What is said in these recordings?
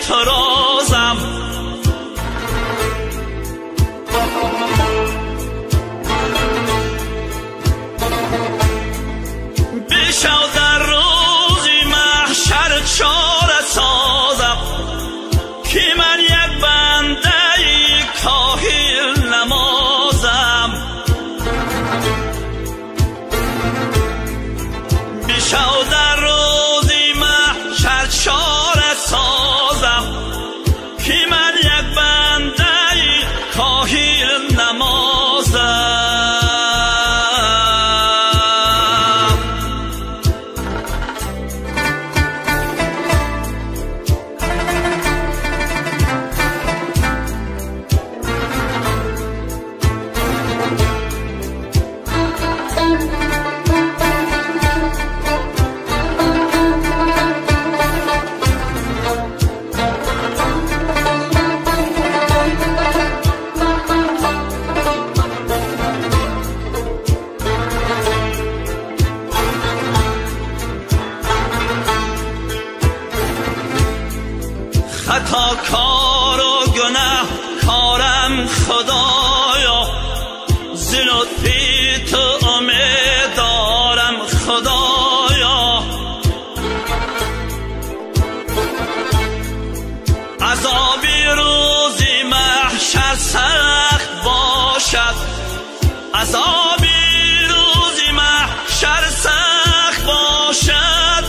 اعتراضم. بشو در روزی محشر چاره سازم که من یک بنده کاهل نمازم. بشو در روزی محشر چاره سازم که من یک بنده کاهل نمازم. خطا کار و گناه کارم خدایا، ز لطفی تو امید دارم خدایا. عذاب روزی محشر سخت باشد، عذاب روزی محشر سخت باشد،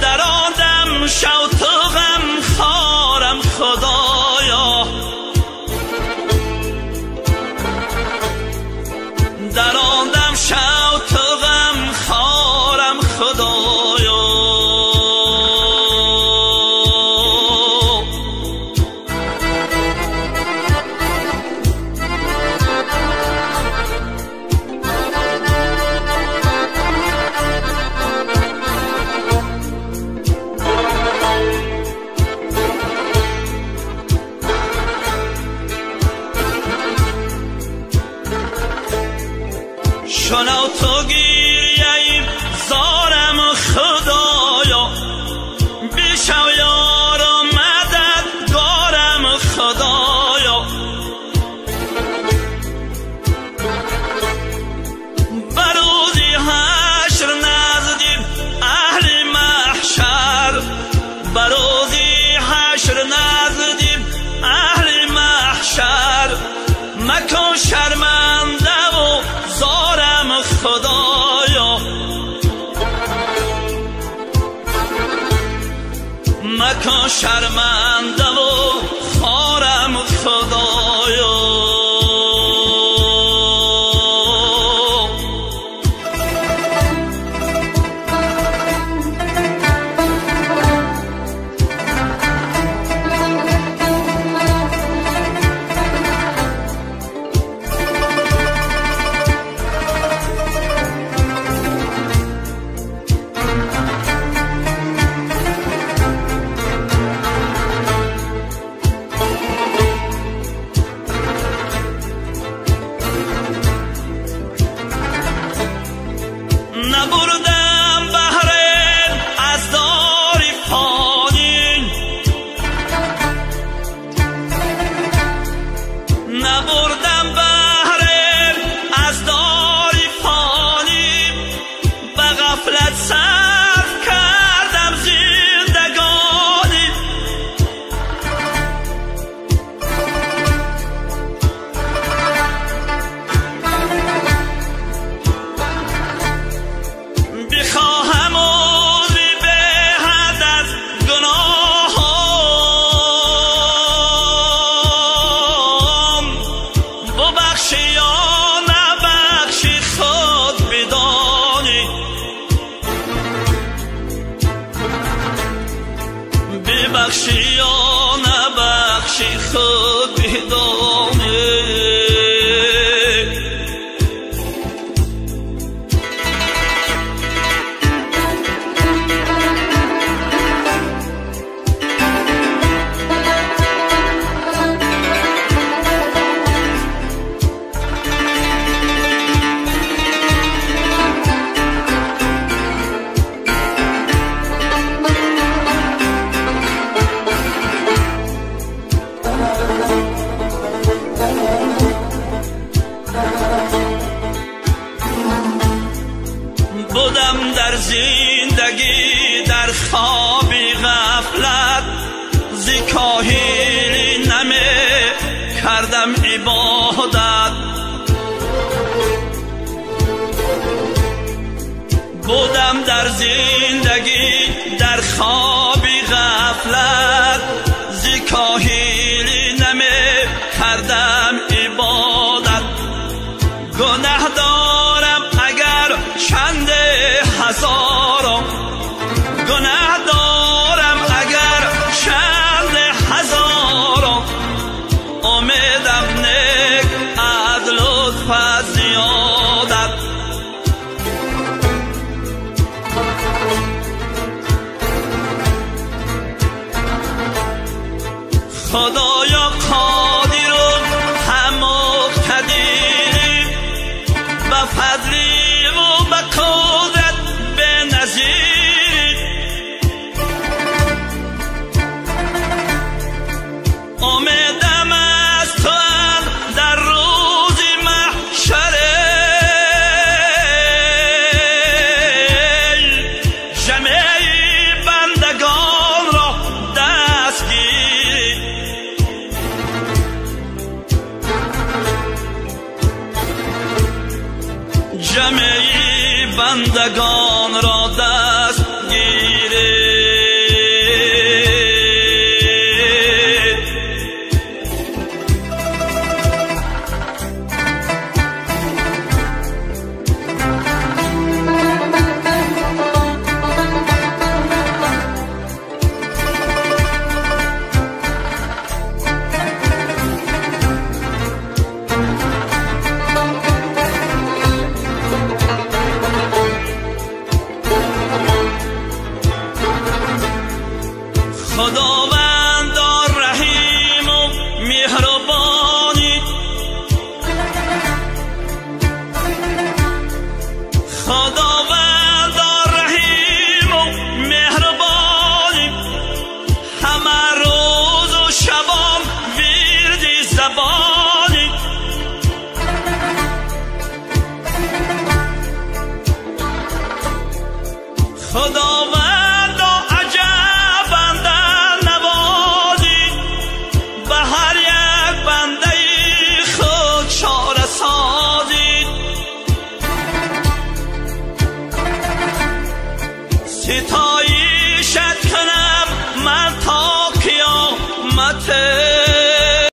در آن دم شو تو غم خارم خدایا. در آن دم شو تو غم خارم خدایا. شنو تو گریه زارم خدایا، بشو یار و مددگارم خدایا. بر روزی حشر نزدی اهل محشر، بر روزی حشر نزدی اهل محشر، مکن شرمنده و زارم خدایا. مکن شرمنده و خارم خدایا. نبردم بهره از داری فانی، نبردم بهره از داری فانی، به غفلت صرف کردم زندگانی. بخواهم عذری به حد از گناهام، ببخشی یا نبخشی خود بدانی. ببخشی یا نبخشی خود بدانی. کاهلی نمی کردم عبادت. بودم در زندگی در خوابی غفلت، ز کاهلی نمی کردم عبادت. گناه دارم اگر چند هزارم، گناه دارم اگر چند هزارم، امیدم نیک از لطف زیادت. خدایا قادر و هم مقتدری، به فضلی و به قدرت به نظیری. امیدم از تو در روز محشر، جمع بندگان را دستگیری. جمعی بندگان را دست گیرید. خداوند رحیم و مهربانی، خداوند رحیم و مهربانی، همه روز و شبام ورد زبانی. خداوند عجب بنده نوازی، به هر یک بنده خود چاره سازی. ستایشت کنم من